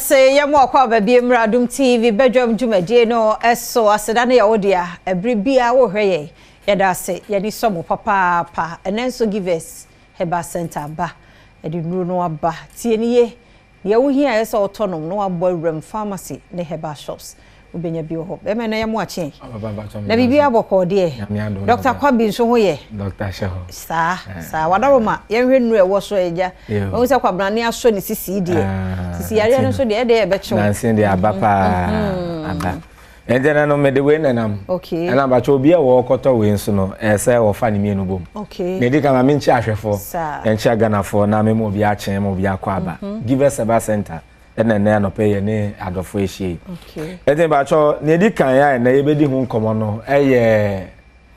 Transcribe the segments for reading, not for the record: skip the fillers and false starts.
Yɛda ase yɛ mo akɔ aba bi mmra Adom TV badwam dwumadie no so. Aseda no yɛ wo dea ɛbere biara wohwɛ yɛn. Yɛda ase yɛni sɔ mo papaapa. Ɛnɛ nso Givers Herbal Center aba. Ɛde nnuro no aba. Tie ne ye. Deɛ wohia yɛ sɛ wotɔ nom na wabɔ awuram pharmacy ne herbal shops. Wobɛnya bi wɔ hɔ. Bɛrima na yɛ mo akye. Na biribi abɔkɔɔ deɛ. Dr. Kwabi nso ho yɛ. Dr. hyɛ hɔ. Saa saa wadaroma yɛnhwɛ nnuro ɛwɔ so agya. Wɔn sɛ kwabrane asɔ ne sisi deɛ. Sisi yareɛ no nso deɛ ɛdeɛ ɛbɛkyew. Nansi deɛ aba paa aba. Ɛnti na no mede wei nenam. Okay. Ɛna abakyɛ obi a wɔkɔtɔ wei nso no ɛsɛ wɔfa ne mmienu bom. Okay. Na edi kan ma menkyɛ ahwɛfoɔ. Saa. Ɛnkyɛ Ghanafoɔ na mema obi akyɛn ma obi akɔ aba. Givers Herbal Center ɛna ɛnɛ anɔpɛ yɛ ne adɔfoɔ ahyia yi. Okay. Ɛnti bakyɛ nea edi kan a ɛnɛ yɛbɛdi ho nkɔmmɔ no ɛyɛ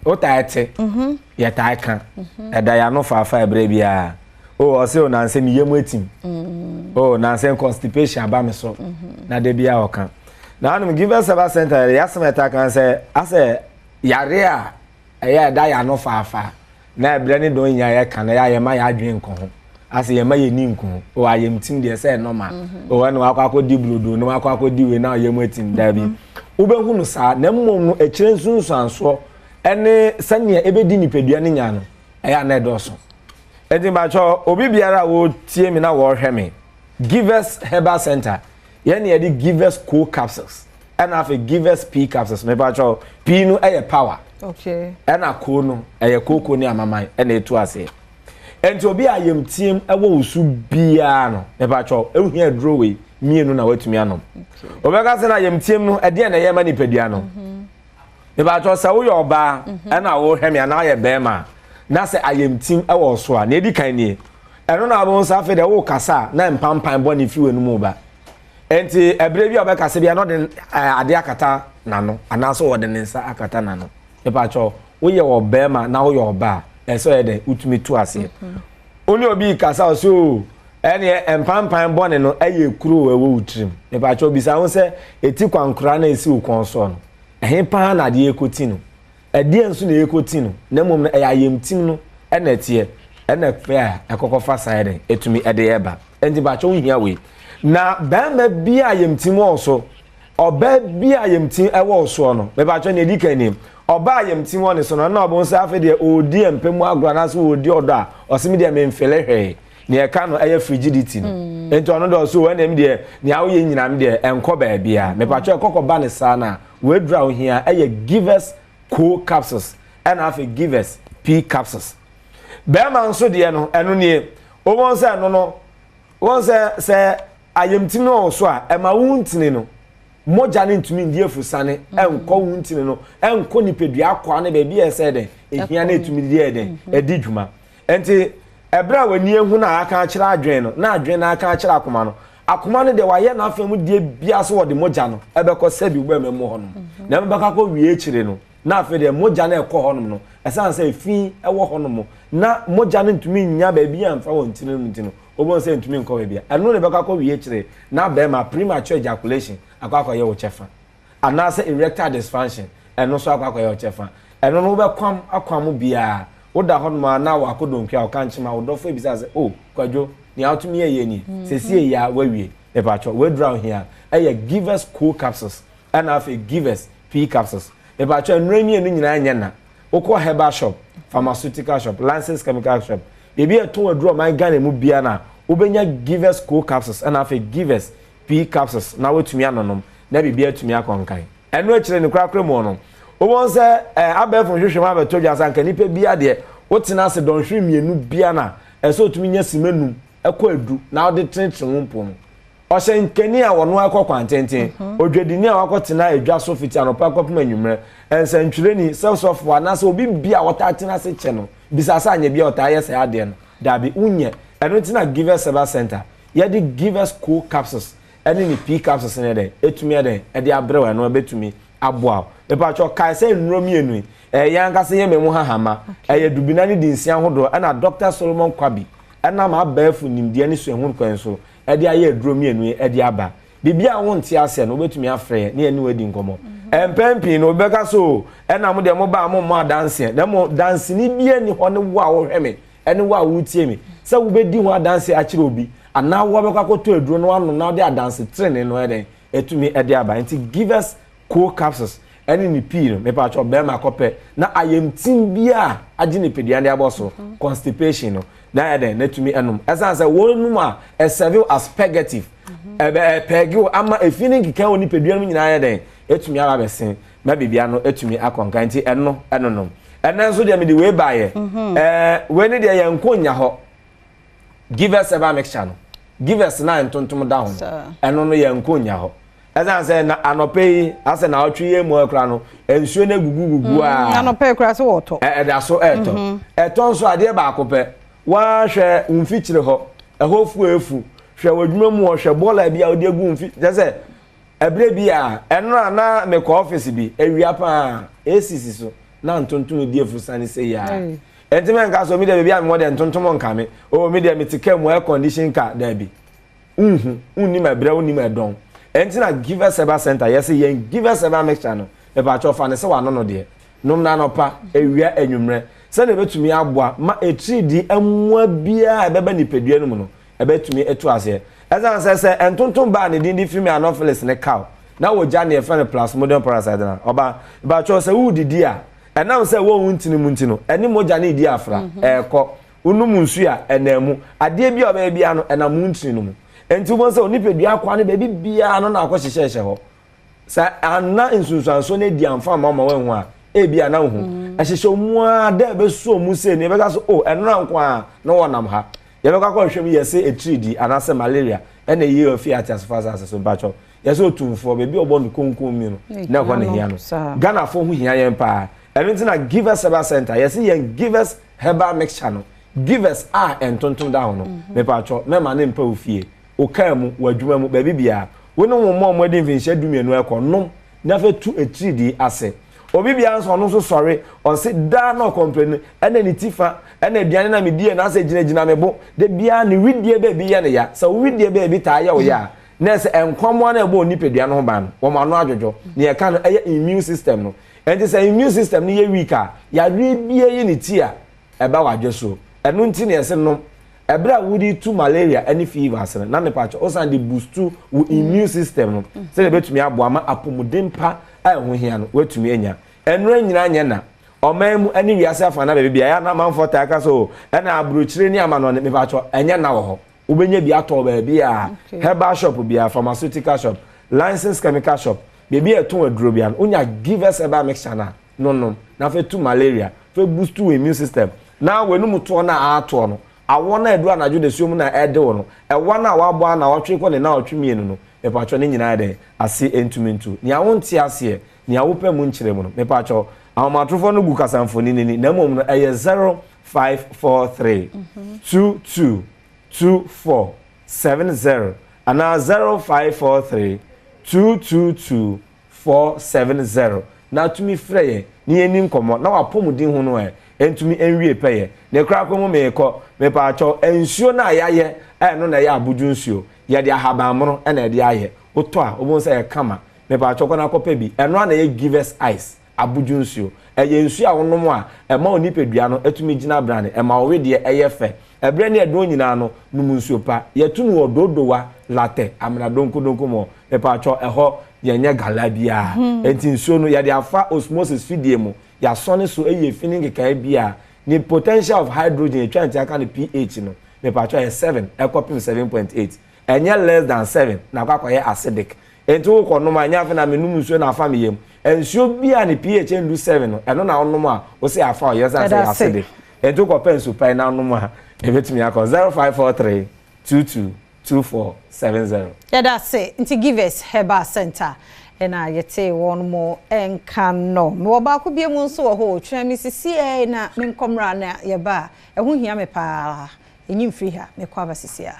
wotaa te. Yɛtaa ka. Ɛda yɛn ano faafa ɛberɛ biara. O ɔsɛ o nansɛ mi yam etim. O nansɛ constipation aba mi so. Na de bia ɔka. Na anum Givers Herbal Center yɛ asɛm ɛta kan sɛ asɛ yare a ɛyɛ ɛda yɛn ano faafa na ɛbrɛ ne dɔn nyinaa yɛ ka na yɛ ayɛ ma yɛ adwene nkɔ ho. Asɛ yɛ ma yɛ ni nkɔ ho. O ayɛmtim deɛ sɛ ɛnɔma. O ɛna wakɔ akɔ di brodo na wakɔ akɔ di wei na ɔyɛ mu etim daabi. Wobɛhu no saa na mmom no akyire nsunsuansoɔ ɛne sɛnea ebedi nipadua ne nya no ɛyɛ ana ɛdɔɔso. Ɛnti mpakyɛw obi biara a wɔtie mi na wɔrehwɛ me, Givers Herbal Center yɛn na yɛde Givers Co capsules ɛna afei Givers P capsules. Mepakyɛw, P no ɛyɛ power. Ɛna Co no ɛyɛ kooko ne amaman ɛna etu aseɛ. Ɛnti obi a yɛmtiem ɛwɔ wusu biara no, mepakyɛw, ehia aduro wei mmienu na watumi anom. Obɛka sɛ na yɛmtiem no ɛdeɛ na ɛyɛ ma nipadua no. Mepakyɛw, sɛ woyɛ ɔbaa ɛna wɔrehwɛ me anaa ɔyɛ bɛrima na sɛ ayɛmtim ɛwɔ so a, nea edi kan nie, ɛno na abɛn nsa afei deɛ wɔrekasa a na mpampan bɔ ne fi wɔ enum ba. Nti ɛberɛ bi a ɔbɛkasa bi a na ɔde adeɛ akata n'ano anaasɛ ɔde ne nsa akata n'ano. Mepakyɛw, woyɛ ɔbɛrima na woyɛ ɔbaa, ɛsɛ ɔyɛ dɛ wotumi to aseɛ. Wo ne obi kasa ɔsɛ o ɛneɛ mpampan bɔne no ɛyɛ kuro ɛwɔ wo tirim. Mepakyɛw, bisa ho sɛ eti kwankora na esi wo kɔn soɔ no, ɛhe paa na adeɛ ekɔti no? Ɛdeɛ nso na ekɔti no? Na mmom no ɛyɛ ayɛmtim no ɛna ɛteɛ ɛna ɛfɛ a ɛkɔkɔ fa saa yɛ dɛ etumi ɛde ɛba. Nti mepakyɛw, wohia wei. Na bɛrima bi a ayɛmtim wɔ so, ɔbaa bi a ayɛmtim ɛwɔ soɔ no, mepakyɛw, nea edi kan nim, ɔbaa ayɛmtim wɔ ne so no, ɛna ɔbɛn sɛ afei deɛ ɔredi mpɛ mu agorɔ anaasɛ ɔredi ɔdɔ a ɔsɛ mi deɛ memfele hwee. Nea ɛka no ɛyɛ frigidity no. Nti ɔno deɛ ɔsɛ o ɛna mi deɛ nea woyɛ nyinaa mi deɛ ɛnkɔ baabia. Mepakyɛw, ɛkɔkɔ ba ne saa na wɔaduru a ohia ɛyɛ Givers Co capsules ɛna afei Givers P capsules. Bɛrima nso deɛ no ɛno nie. Wɔn sɛ ɛno no wɔn sɛ ayɛmtim no wɔ so a ɛma wo ntini no mogya no ntumi ndi afusane ɛnkɔ wo ntini no ɛnkɔ nipadua akoa no baabi a ɛsɛ dɛn ehia na etumi di yɛ dɛn ɛdi dwuma. Nti ɛberɛ a w'ani ehu na aka akyerɛ adwene no na adwene na aka akyerɛ akoma no, akoma no deɛ wayɛ n'afɛn mu deɛ bia so wɔde mogya no ɛbɛkɔ sɛbi wobɛma mu hɔnom na ɛbɛkɔ akɔ wie akyire no na afei deɛ mogya no ɛkɔ hɔnom no, ɛsan sɛ efi ɛwɔ hɔnom na mogya no ntumi nya baabi a mfa wɔn tiri no nti no, wɔbɛn sɛ ntumi nkɔ baabi a ɛno na ɛbɛkɔ akɔ wie akyire na bɛrima premature ejaculation akɔ akɔyɛ wɔ kyɛfa anaasɛ erectile dysfunction ɛno nso akɔ akɔyɛ wɔ kyɛfa. Ɛno no wobɛkwam akwam biara woda hɔnom a na wakɔ donke a ɔka nkyɛn a wodɔfo ebisa sɛ o Kwadwo, nea wotumi yɛ yɛ ni sɛsie yɛ a wawie. Mepatwɔ, wadura ohia ɛyɛ Givers Co capsules ɛna afei Givers P capsules. Mepatwɔ, nnuro mmienu nyinaa nyɛ na wokɔ herbal shop, pharmaceutical shop, licensed chemical shop, baabi a ɛtɔn aduro ɔman Ghana mu bia na wobɛnya Givers Co capsules ɛna afei Givers P capsules na watumi anonom na biribi atumi akɔ nkan. Ɛno akyire no korakora mu no wobɛn sɛ abɛɛfo nhwehwɛ mu abɛtɔ dwa sɛ anka nipa bi adeɛ wotena ase dɔnhwere 2 bia na ɛsɛ otumi nya sima 5 ɛkɔ 10 na ɔde tenetene wo mpo mu. Ɔhyɛ nkani a wɔno akɔ kwantenten, odwadini a wakɔtena adwa so fiti anɔpa kɔpem anwummerɛ, nsɛntwerɛni, sɛ sɔfo anaasɛ obi bi a wɔtaa tena ase kyɛ no, bisa sɛ anyɛ bi a ɔtaa yɛ sɛ adeɛ no daabi wonyɛ. Ɛno nti na Givers Herbal Center yɛde Givers Co capsules ɛne ne P capsules ne dɛ ɛtumi ɛdɛ ɛde abrɛ wɔ. Ɛno ɛbɛtumi aboa wo. Mepatwɔ, kae sɛ nnuro mmienu yi ɛyɛ yɛn ankasa yɛ mɛmu hahama, ɛyɛ dubina ne dinsia ahodoɔ ɛna Dr Solomon Kwabi ɛnam abɛɛfo nimdeɛ ne suahunu kwan so ɛde ayɛ aduro mmienu yi ɛde aba. Biribi a wonte aseɛ no, wobɛtumi afrɛ yɛn ne yɛne wadi nkɔmmɔ. Mpɛn pii no wobɛka so ɛna mo deɛ mo ba mo mmɔ adanseɛ na mo danseni bi ani hɔ ne wo a wohwɛ me ɛne wo a wotie me sɛ wobɛdi ho adanseɛ akyerɛ obi. Anaa wobɛkɔ akɔtɔ aduro na wanom na wode adanse trenee no ayɛ dɛn atumi de aba. Nti Givers Co capsules ɛne ne pii no mepakyɛw bɛrima kɔpɛ na ayamtim bi a agye nipadua de abɔ so, constipation no, na ayɛ dɛn na atumi anom. Ɛsan sɛ wɔnom a ɛsɛve as purgative, ɛbɛ ɛpɛge wo ama efi ne nkeka wɔ nipadua no mu nyinaa ayɛ dɛn atumi aba abɛsen ma biribia no atumi akɔ nka. Nti ɛno ɛnonom. Ɛnɛ nso deɛ mede wei baeɛ, ɛɛ wei ne deɛ yɛn nko nya hɔ. Givers herbal mixture no, Givers na ntontom da ho no, ɛno no yɛn nko nya hɔ. Ɛsan sɛ na anɔpɛ yi asɛ na ɔtwe yɛ mu akora no nsuo no egugu gugu a. Anɔpɛ yi kora so wɔtɔ. Ɛda so ɛtɔ. Ɛtɔ nso adeɛ baako pɛ. Wahwɛ mfikyire hɔ, ɛhɔ fu efu. Hwɛ w'adwuma mu hɔ, hwɛ bɔɔla bi a wɔde agu mfi kyɛ sɛ ɛberɛ bi a ɛno a na mekɔ ɔfisi bi awia paa esisi so na ntontom di afusane sɛ yia. Ɛnti mɛnka so mi deɛ baabi a mewɔ deɛ ntontom nka me. O mi deɛ mete kaa mu air condition car daabi. Nhu, wonnim ɛbrɛ, wonnim ɛdɔn. Ɛnti na Givers Herbal Center yɛse yɛn Givers Herbal Mixture no, mepakyɛw fa no sɛ w'ano no deɛ. Nom no anɔpa, awia, anwummerɛ. Sɛdeɛ ɛbɛtumi aboa ma atiridii mmoa biara a ɛbɛba nipadua no mu no, ɛbɛtumi atu aseɛ. Ɛsiane sɛ sɛ ntontom ba a ne din de female anopheles no kaw na wɔgya nea yɛfrɛ no plasmodium parasite no a, ɔba, mepakyɛw sɛ woredidi a, ɛnam sɛ ɛwɔ wo ntini mu nti no, ɛne mogya no redi afra, ɛrekɔ. Wonom nsu a, ɛnam mu. Adeɛ bi a ɔbɛyɛ biara no, ɛnam wo ntini no mu. Enti wobɛhu sɛ onipadua akwaa no baabi biara no na akɔhyehyɛhyɛ hɔ. Sɛ anna nsunsuansoɔ no adi amfa amma ma woanhu a, ebi a na wohu. Ɛhyehyɛ wɔn mu ara dɛ ɛbɛso wɔn mu sei no, yɛbɛka so, oh, ɛnora nko ara na wɔnam ha. Yɛbɛkɔ akɔhwehwɛ mu yɛse atiridii anaasɛ malaria ɛna ɛyi afi ateasefo asase so. Mpakyɛw, yɛsɛ otumfoɔ, baabi a ɔbɔ no konkon mi no, na ɛhɔ na hia no. Ghanafoɔ ho hia yɛn paa. Ɛno nti na Givers Herbal Center, yɛse yɛn Givers Herbal mixture no, Givers a ntontom da ho no, mepakyɛw, mɛma no mpa wo fie, wo kaa mu, w'adwuma mu, baabi biara. Wo ne wo mma a wɔadi mfinhyia dumienu rekɔ, nom na fa tu atiridii ase. Obi biara nso, ɔno nso sɔre, ɔse daa na ɔkɔmpleni, ɛna ne ti fa, ɛna aduane na medi yɛ no asɛ gyinagyina me bo, da biara ne wedeɛ baabi yɛ no ya. Sɛ wo wedeɛ baabi taa yɛ wo ya a, na ɛsɛ nkwammoa no a ɛbɔ wo nipadua no ho ban no, wɔn ano adwodwo. Nea ɛka no, ɛyɛ immune system no. Enti sɛ immune system no yɛ weak a, yareɛ biara yi ne ti a, ɛba w'adwe so. Ɛno nti na yɛse nom. Ɛberɛ a wode tu malaria ne fever ase no, na mepakyɛ wosan de boost wo immune system no sɛdeɛ ɛbɛtumi aboa ma apɔmuden pa a ɛho hia no woatumi anya. Nnora nyinaa nyɛ na. Ɔman mu ne wiase afa na baabi biara, ɛyɛ a na amanfoɔ taa ka sɛ o, ɛna aburokyire ne amanɔne, mepakyɛ ɛnyɛ na wɔ hɔ. Wobɛnya bi atɔ baabi a, herbal shop biara, pharmaceutical shop, licensed chemical shop, baabi a ɛtɔn aduro biara no, wonya Givers herbal mixture no a, no nom na afei tu malaria, afei boost wo immune system. Na w'anum toɔ no a atoɔ no, awɔ no a ɛduru anadwo dasuo mu na ɛde wo no, ɛwa no a wabɔ a naawɔtwe kɔ ne naawɔtwe mmienu no, mepakyɛw ne nyinaa yɛ dɛn? Ase ntumi ntu. Nea wonte aseɛ, nea wopɛ mu nkyerɛ mu no, mepakyɛw, ahomatorofoɔ no gu kasamfonin ani, na mmom no ɛyɛ 0543 22 24 70 anaa 0543 222 470 na tumi frɛ yɛn na yɛnni nkɔmmɔ na w'apɔmuden ho no ɛ ntumi nwie pɛyɛ. Ne korakora mu meekɔ, mepaakyɛw, nsuo no a yɛayɛ a ɛno na ɛyɛ abodwo nsuo, yɛde ahabanmono na ɛde ayɛ, wotɔ a wobɛhu sɛ ɛyɛ kama, mepaakyɛw kɔ na kɔpɛ bi, ɛno ara na ɛyɛ Givers Ice. Abodwo nsuo. Ɛyɛ nsuo a wonom a, ɛma wo nipadua no tumi gyina brane, ɛma wo wedeɛ yɛ fɛ. Ɛberɛ ne ɛdɔn nyinaa no, nom nsuo pa. Yɛto no wɔ Dodowa, Latɛ, Amena Donkodonko mu hɔ. Mepaatwɔ, ɛhɔ yɛnyɛ gala biara. Enti nsuo no, yɛde afa osmosis fidie mu, yɛasɔne so ayi efi ne nkekaeɛ biara. Ne potential of hydrogen, yɛtwa nti aka no pH no, mepaatwɔ ɛyɛ 7 kɔpem 7.8. Ɛnyɛ less than 7 na akɔ akɔyɛ acidic. Enti wokɔ nom a, ɛnyɛ afei na menom nsuo na afa me yam. Nsuo bi a ne pH ndu 7 no, ɛno na wonom a, wose afa wo yam sane sɛ ɛyɛ acidic. Enti wokɔpɛ nsu pa yi na wonom a, ɛbɛtumi akɔ 0543 22 24 70. Yɛda ase. Nti Givers Herbal Centre na yɛtee wɔn mo nka no. Mewɔ baako bio mu nso wɔ hɔ o, twɛn me sisiɛ na menkɔ mmra na yɛba a, ɛho hia me paa. Ɛnyi mfiri ha, mekɔ aba sisiaa.